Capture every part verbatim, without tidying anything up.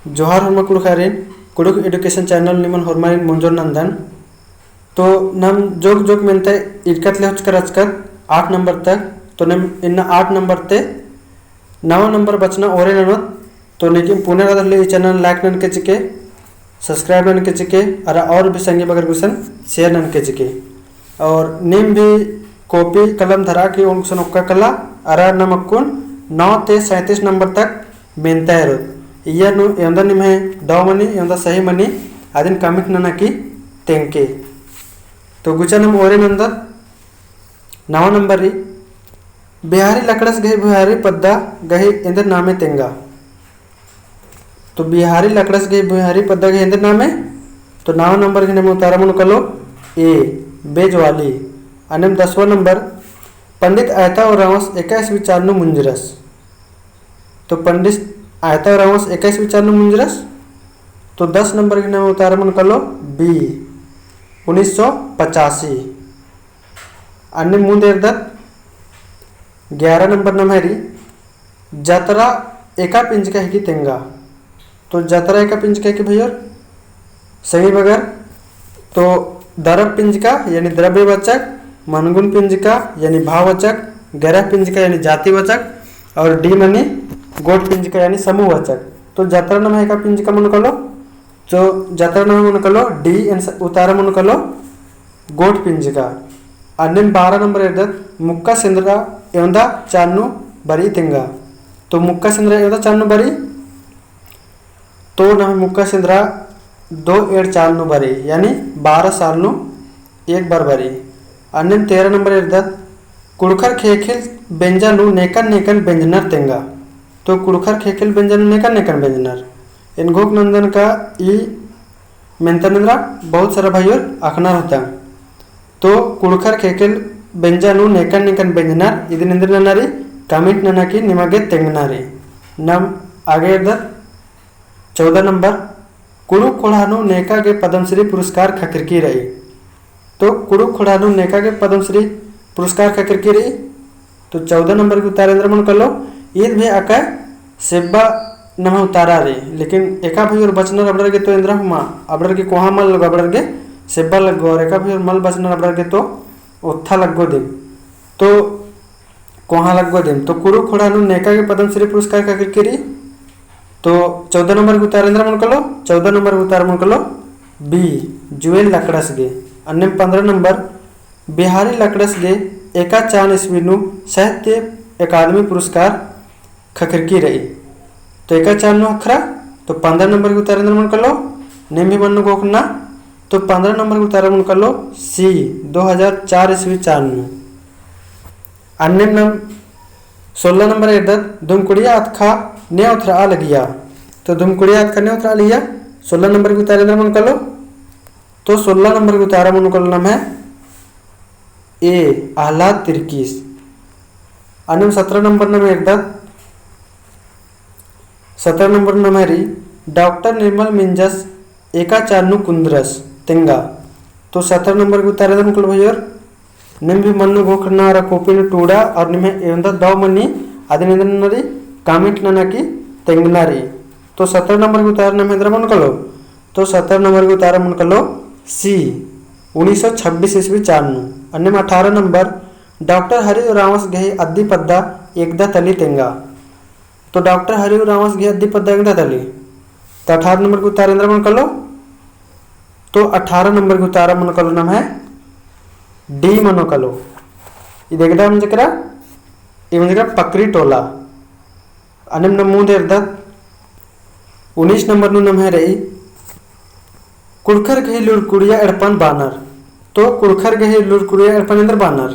जोहार होरमा कुँड़ुख़ारिन, कुँड़ुख़ education channel निमन होरमारिन मोंजोर नन्दन। तो नम जोक जोक मेन्ता इरकत ले होचकर रहचकत आठ नंबर तक, तो नम इन्ना आठ नंबर ते नवा नंबर बचना ओरे ननोत। तो नेकिम पुना रअदर ले ई channel like ननके चिके, subscribe ननके चिके, अरा और भी संगी बगर गुसन share ननके चिके। और नीम भी copy कलम धरा की ओन गुसन ओक्का कला, अरा नम अक्कुन नौ ते सैंतीस नंबर तक मेन्ता एरोत। इय्या नू एवंदा निम्है दौ मनी, एवंदा सही मनी, अदिन comment नना की तेंगके। तो गुचा नम ओरे नन्दत नवा नंबर री, बिहारी लकड़स गही बिहारी पद्दा गही एन्देर नामे तेंगा। तो बिहारी लकड़स गही बिहारी पद्दा गही एन्देर नामे, तो नवा नंबर गही नामे उतारा मनो कालो A, बेजवाली। अन्नेम दसवाँ नंबर, पंडित आयता उराँवस एका ईस्वी चान नू मुंजरस। तो पंडित आयता उराँवस एका ईस्वी चान नू मुंजरस। तो दस नंबर गही नामे उतारा मनो कालो B, उन्नीस सौ पचासी। अन्नेम मुन्द एरदत ग्यारह नंबर नम्है री, जतरा एका पिंजका हिकी तेंगा। तो जतरा एका पिंजका हिकी भइयोर, संगी बगर, तो दरब पिंजका यानी द्रव्यवाचक, मनगुन पिंजका यानी भाववाचक, गरह पिंजका यानी जातिवाचक, और D मनी गोट पिंजका यानी समूहवाचक। तो जतरा नम्है एका पिंजका मनो कालो, तो जतरा नम्है मनो कालो D, एन स-, उतारा मनो कालो गोट पिंजका। अन्नेम बारह नंबर एरदत, मुक्का सेंदरा एवंदा चान नू बरई तेंगा। तो मुक्का सेंदरा एवंदा चान नू बरई, तो नम्है मुक्का सेंदरा दो एंड़ चान नू बरई, यानी बारह साल नू एक बार बरई। अन्नेम तेरह नंबर एरदत, कुँड़ुख़र ख़ेख़ेल बेंजा नू नेकन नेकन बेंजनर तेंगा। तो कुँड़ुख़र ख़ेख़ेल बेंजा नू नेकन नेकन बेंजनर। एन घोख नन्दन का ई मेन्तन एन्दरा बहुत सारा भइयोर अख़नर होता। तो कुँड़ुख़र ख़ेख़ेल बेंजा नू नेकन नेकन बेंजनर, इदिन एन्देर नना री, comment नना की निमा गे तेंगना री। नम आगे एरदत चौदह नंबर, कुँड़ुख़ ख़ोंड़हा नू नेका गे पद्मश्री पुरस्कार ख़क्खरकी रई। तो कुँड़ुख़ ख़ोंड़हा नू नेका गे पद्मश्री पुरस्कार ख़क्खरकी रई। तो चौदह नंबर गही उतारा एन्दरा मनो कालो, ईद भी अकय सेब्बा नम्है उतारा री, लेकिन एका भइयोर बचनर अबड़र गे तो एन्दरा हुमा, अबड़र गे कोहाँ मल लग्गो, अबड़र गे सेब्बा लग्गो, और एका भइयोर मल बचनर अबड़र गे तो ओत्था लग्गो दिम। तो कोहाँ लग्गो दिम। तो कुँड़ुख़ ख़ोंड़हा नू नेका गे पद्मश्री पुरस्कार ख़क्खरकी रई। तो चौदह नंबर गही उतारा एन्दरा मनो कालो, चौदह नंबर गही उतारा मनो कालो B, जुएल लकड़स गे। अन्नेम पन्द्रह नंबर, बिहारी लकड़स गे एका चान ईस्वी नू साहित्य अकादमी पुरस्कार ख़क्खरकी रई। तो एका चान नू ख़क्खरा, तो पन्द्रह नंबर गही उतारा एन्दरा मनो कालो, नीम भी मन्नु घोखना, तो पन्द्रह नंबर गही उतारा मनो कालो C, दो हजार चार ईस्वी चान नू। अन्नेम नम सोलह नंबर एरदत, धुमकुड़िया अतख़ा ने ओथरआ लगिया। तो धुमकुड़िया अतख़ा ने ओथरआ लगिया, सोलह नंबर गही उतारा एन्दरा मनो कालो। तो सोलह नंबर गही उतारा मनो कालो नम्है A, आह्लाद तिर्कीस। अन्नेम सत्रह नंबर नम एरदत, सत्रह नंबर नम्है री, डॉक्टर निर्मल मिंजस एका चान नू कुन्दरस तेंगा। तो सत्रह नंबर गही उतारा एन्दरा मनो कालो भइयोर, नीम भी मन्नु घोखना अरा कॉपी नू टूड़ा और निम्है एवंदा दौ मनी अदिन एन्दरा नना री, comment नना की तेंगना री। तो सत्रह नंबर गही उतारा नम्है एन्दरा मनो कालो, तो सत्रह नंबर गही उतारा मनो कालो C, उन्नीस सौ छब्बीस ईस्वी चान नू। अन्नेम अठारह नंबर, डॉक्टर हरि उराँवस गही अद्दी पद्दा एकदा तली तेंगा। तो डॉक्टर हरि उराँवस गही अद्दी पद्दा एकदा तली। तो अठारह नंबर गही उतारा एन्दरा मनो कालो, तो अठारह नंबर गही उतारा मनो कालो नम्है D मनो कालो। ईद एकदा मंजकरा, ई मंजकरा पकरी टोला। अन्नेम नम मुन्द एरदत, उन्नीस नंबर नू नम्है रई, कुँड़ुख़र गही लूरकुड़िया एड़पन बानर। तो कुँड़ुख़र गही लूरकुड़िया एड़पन एन्दरा बानर।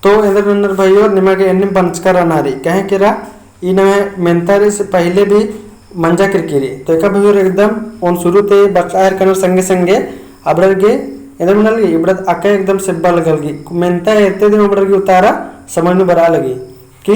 तो एन्दरा नन्नर भइयोर, निमा गे एन्नेम बंचकर रअना री, काहे केरा ई नम्है मेन्ता री से पहिले भी मंजा केरकी री। तो एका भइयोर एकदम ओन शुरू ते बरचका एरकनर संगे संगे अबड़र गे एन्दरा मना लगी, इबड़ा अकय एकदम सेब्बा लगा लगी। मेन्ता एरते दिम अबड़र गे उतारा समझ नू बरआ लगी कि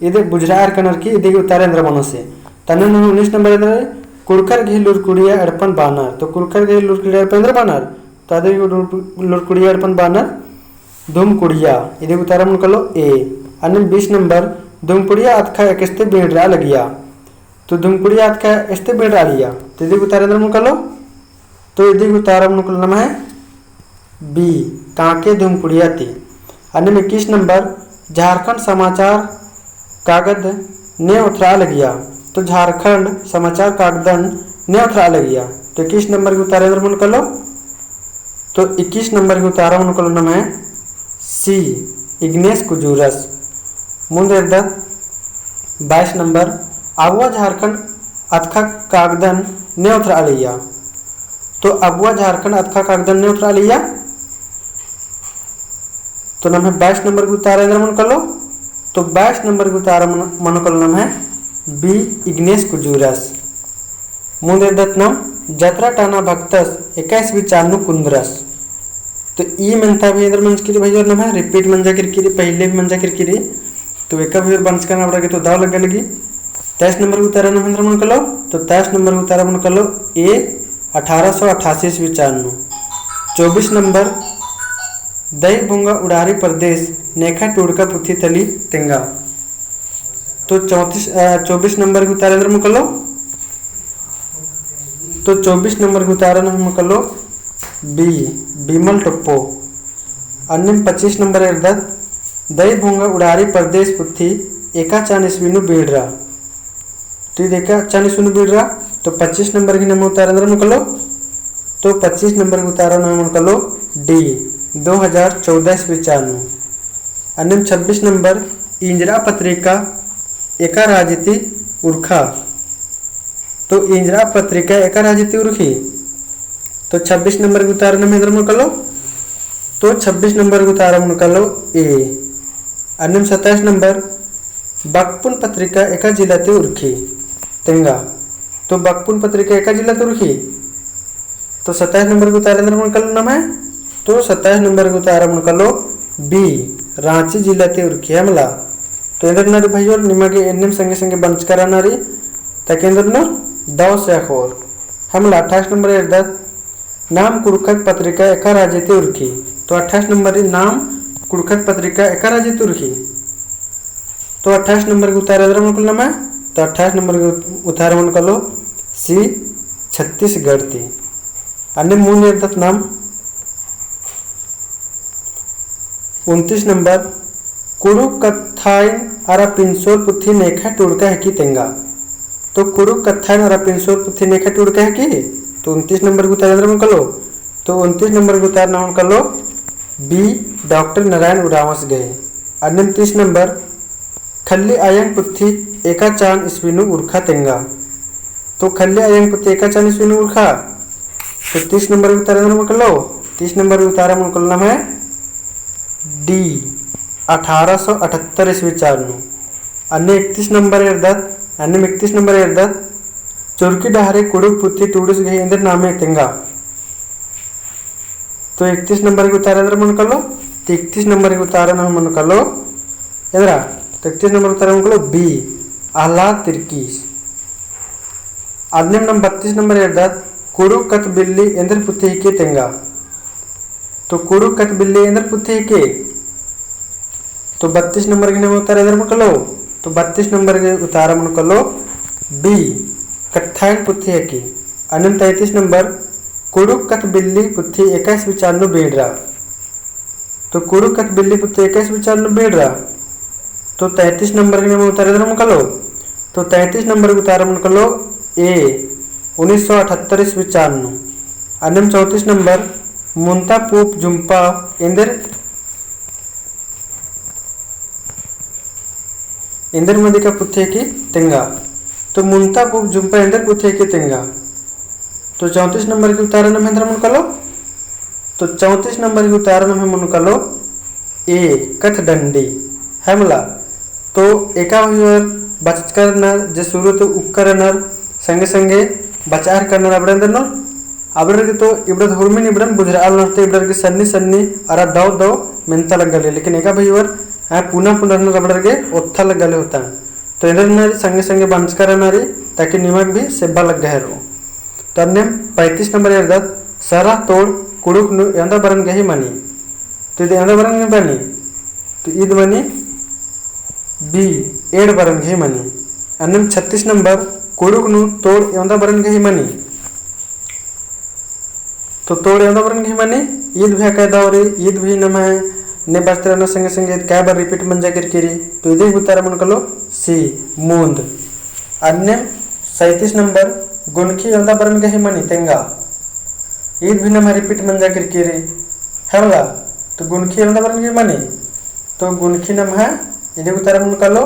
इदे बुझरआ एरकनर कि इदे गे उतारा एन्दरा मनोस। तन्ने नू उन्नीस नंबर एन्दरा, कुँड़ुख़र गही लूरकुड़िया एड़पन बानर। तो कुँड़ुख़र गही लूरकुड़िया एड़पन एन्दरा बानर। तो अदे लूर-, लूरकुड़िया एड़पन बानर धुमकुड़िया, इदे उतारा मनो कालो A। अन्नेम बीस नंबर, धुमकुड़िया अतख़ा एकेस्ते बेंड़रआ लगिया। तो धुमकुड़िया अतखा एस्ते बीड़रआ लगिया। तो इदिगु उतारा एन्दर मनो कालो? तो इदिगु उतारा मनो कालो नम्है B, कांके धुमकुड़िया ती। अन्नेम इक्कीस नंबर, झारखंड समाचार कागद ने ओथरआ लगिया। तो झारखंड समाचार कागदन ने ओथरआ लगिया। तो इक्कीस नंबर गही उतारा एन्दर मनो कालो? तो इक्कीस नंबर गही उतारा मनो कालो नम्है C, इग्नेस कुजूरस। मुन्द एरदत बाईस नंबर, अगुवा झारखंड अतखा कागदन ने ओथरआ लगिया। तो अगुवा झारखंड अतखा कागदन ने ओथरआ लगिया। तो नम्है बाईस नंबर गही उतारा एन्दर मनो कालो? तो बाईस नंबर गही उतारा मनो कालो नम्है B, इग्नेस कुजूरस। मुन्द एरदत नाम, जतरा टाना भक्तस एका ईस्वी चान नू कुन्दरस। तो ई मेन्ता भी एन्दर मंजकी रई भइयोर, नम्है repeat मंजा केरकी रई, पहिले भी मंजा केरकी रई। तो एका भइयोर बंचका ना अबड़ा गे तो दव लग्गा लगी। तेईस नंबर गही उतारा नम्है एन्दर मनो कालो? तो तेईस नंबर गही उतारा मनो कालो A, अठारह सौ अट्ठासी ईस्वी चान नू। चौबीस नंबर, दई भोंगा उड़ारी प्रदेश नेखा टूड़का पुथी तली तेंगा। तो चौंतीस, अ, चौबीस नंबर गही उतारा एन्दर मनो कालो? तो चौबीस नंबर गही उतारा नम्है मनो कालो B, बिमल टोप्पो। अन्नेम पच्चीस नंबर एरदत, दई भोंगा उड़ारी प्रदेश पुथी एका चान ईस्वी नू बीड़रा। तो ईद एका चान ईस्वी नू बीड़रा, तो पच्चीस नंबर गही नम्है उतारा एन्दर मनो कालो? तो पच्चीस नंबर गही उतारा नम्है मनो कालो D, दो हजार चौदह ईस्वी चान नू। अन्नेम छब्बीस नंबर, इंजरा पत्रिका एका राजी ती उरखा। तो इंजरा पत्रिका एका राजी ती उरखी? तो छब्बीस नंबर गही उतारा नम्है एन्दर मनो कालो? तो छब्बीस नंबर गही उतारा मनो कालो A। अन्नेम सत्ताईस नंबर, बकपुन पत्रिका एका जिला ती उरखी तेंगा। तो बकपुन पत्रिका एका जिला ती उरखी? तो सत्ताईस नंबर गही उतारा एन्दर मनो कालो नम्है? तो सत्ताईस नंबर गही उतारा मनो कालो B, रांची जिला ती उरखी, है मला। तो एन्देर नर भइयोर निमा गे एन्नेम संगे संगे बंचका रअना रई, ताकि एन्देर नर दव से अख़ोर, है मला। अट्ठाईस नंबर एरदत, नाम कुँड़ुख़त पत्रिका एका राजी ती उरखी। तो अट्ठाईस नंबर रई, नाम कुँड़ुख़त पत्रिका एका राजी ती उरखी। तो अट्ठाईस नंबर गही उतारा एन्दर मनो कालो नम्है? तो अट्ठाईस नंबर गही उतारा मनो कालो C, छत्तीसगढ़ ती। अन्नेम मुन्द एरदत नाम उनतीस नंबर, कुँड़ुख़ कत्थाइन अरा पिनसोर पुथी नेखा टूड़का हेकी तेंगा। तो कुँड़ुख़ कत्थाइन अरा पिनसोर पुथी नेखा टूड़का हेकी, तो उनतीस नंबर गही उतारा एन्दर मनो कालो? तो उनतीस नंबर गही उतारा नम्है मनो कालो B, डॉक्टर नारायण उराँवस गही। अन्नेम तीस नंबर, खल्ली अयंग पुथी एका चान ईस्वी नू उरखा तेंगा। तो खल्ली अयंग पुथी एका चान ईस्वी नू उरखा। तो तीस नंबर गही उतारा एन्दर मनो कालो? तीस नंबर गही उतारा मनो कालो नम्है D, अठारह सौ अठहत्तर ईस्वी चान नू। अन्नेम इकतीस नंबर एरदत, अन्नेम इकतीस नंबर एरदत, चुरकी डहरे कुँड़ुख़ पुथी टूड़िस गही एन्देर नामे तेंगा। तो इकतीस नंबर गही उतारा एन्दर मनो कालो? तो इकतीस नंबर गही उतारा नम्है मनो कालो एन्दरा? तो इकतीस नंबर उतारा मनो कालो B, अहलाद तिर्कीस। अन्नेम नाम बत्तीस नंबर एरदत, कुँड़ुख़ कत्थ बिल्ली एन्देर पुथी हेके तेंगा। तो कुँड़ुख़ कत्थ बिल्ली एन्देर पुथी हेके? तो बत्तीस नंबर गही नम्है उतारा एन्दर मनो कालो? तो बत्तीस नंबर गही उतारा मनो कालो B, कत्थाइन पुथी हेके। अन्नेम तैंतीस नंबर, कुँड़ुख़ कत्थ बिल्ली पुथी एका ईस्वी चान नू बीड़रा। तो कुँड़ुख़ कत्थ बिल्ली पुथी एका ईस्वी चान नू बीड़रा। तो तैंतीस नंबर गही नम्है उतारा एन्दर मनो कालो? तो तैंतीस नंबर गही उतारा मनो कालो A, उन्नीस सौ अठहत्तर ईस्वी चान नू। अन्नेम चौंतीस नंबर, मुन्ता पूप झुम्पा एन्देर एन्देर मदिका पुथी हेके तेंगा। तो मुन्ता पूप झुम्पा एन्देर पुथी हेके तेंगा। तो चौंतीस नंबर गही उतारा नम्है एन्दर मनो कालो? तो चौंतीस नंबर गही उतारा नम्है मनो कालो A, कत्थ डंडी, है मला। तो एका भइयोर बचचका रअनर, जे सुरु ती उक्का रअनर, संगे संगे बचआ हेलरनर अबड़न दनोर। अबड़र गे तो इबड़न हुरमिन इबड़न बुझुरआ लगनर, तो इबड़र गे सन्नी सन्नी अरा दव दव मेन्ता लग्गा लगी। लेकिन एका भइयोर पुना पुना रअनर अबड़र गे ओत्था लग्गा लगी होता। तो एन्देर नर संगे संगे बंचका रअना रई, ताकि निमा गे भी सेब्बा लग्गा हेलरो। तो अन्नेम पैंतीस नंबर एरदत, सरह तोड़ कुँड़ुख़ नू एवंदा बरन गही मनी। तो ईद एवंदा बरन गही मनी, तो ईद मनी B, एंड़ बरन गही मनी। अन्नेम छत्तीस नंबर, कुँड़ुख़ नू तोड़ एवंदा बरन गही मनी। तो तोड़ एवंदा बरन गही मनी, ईद भी अकय दव रई, ईद भी नम्है ने बरते रअना संगे संगे ईद कै बार repeat मंजा केरकी रई। तो ईद ही उत्तर मनो कालो C, मूंद। अन्नेम सैंतीस नंबर, गुनखी एवंदा बरन गही मनी, तेंगा। ईद भी नम्है repeat मंजा केरकी रई, है मला? तो गुनखी एवंदा बरन गही मनी, तो गुनखी नम्है ईद ही उत्तर मनो कालो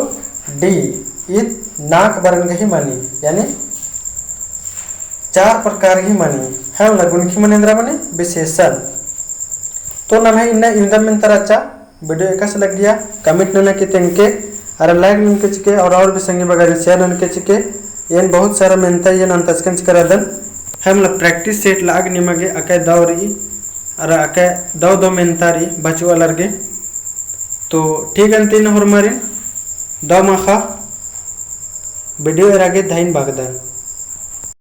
D, ईद नाख़ बरन गही मनी, यानी चार प्रकार गही मनी, है मला? गुनखी मनी एन्दरा मनी विशेषण। तो नम्है इन्ना इवंदा मेन्ता रहचा, video एकासे लग्गिया, comment ननके तेंगके, अरा like ननके चिके, और, और भी संगी बगरिन share ननके चिके। एन बहुत सारा मेन्ता एन अंतचकन चिका रअदन, है मला? Practice set लग निमा गे अकय दव रई, अरा अकय दव दव मेन्ता रई बचुआ लर गे। तो ठीक अन्ती होरमारिन दव माख़ा video एरा गे धइन बअदन।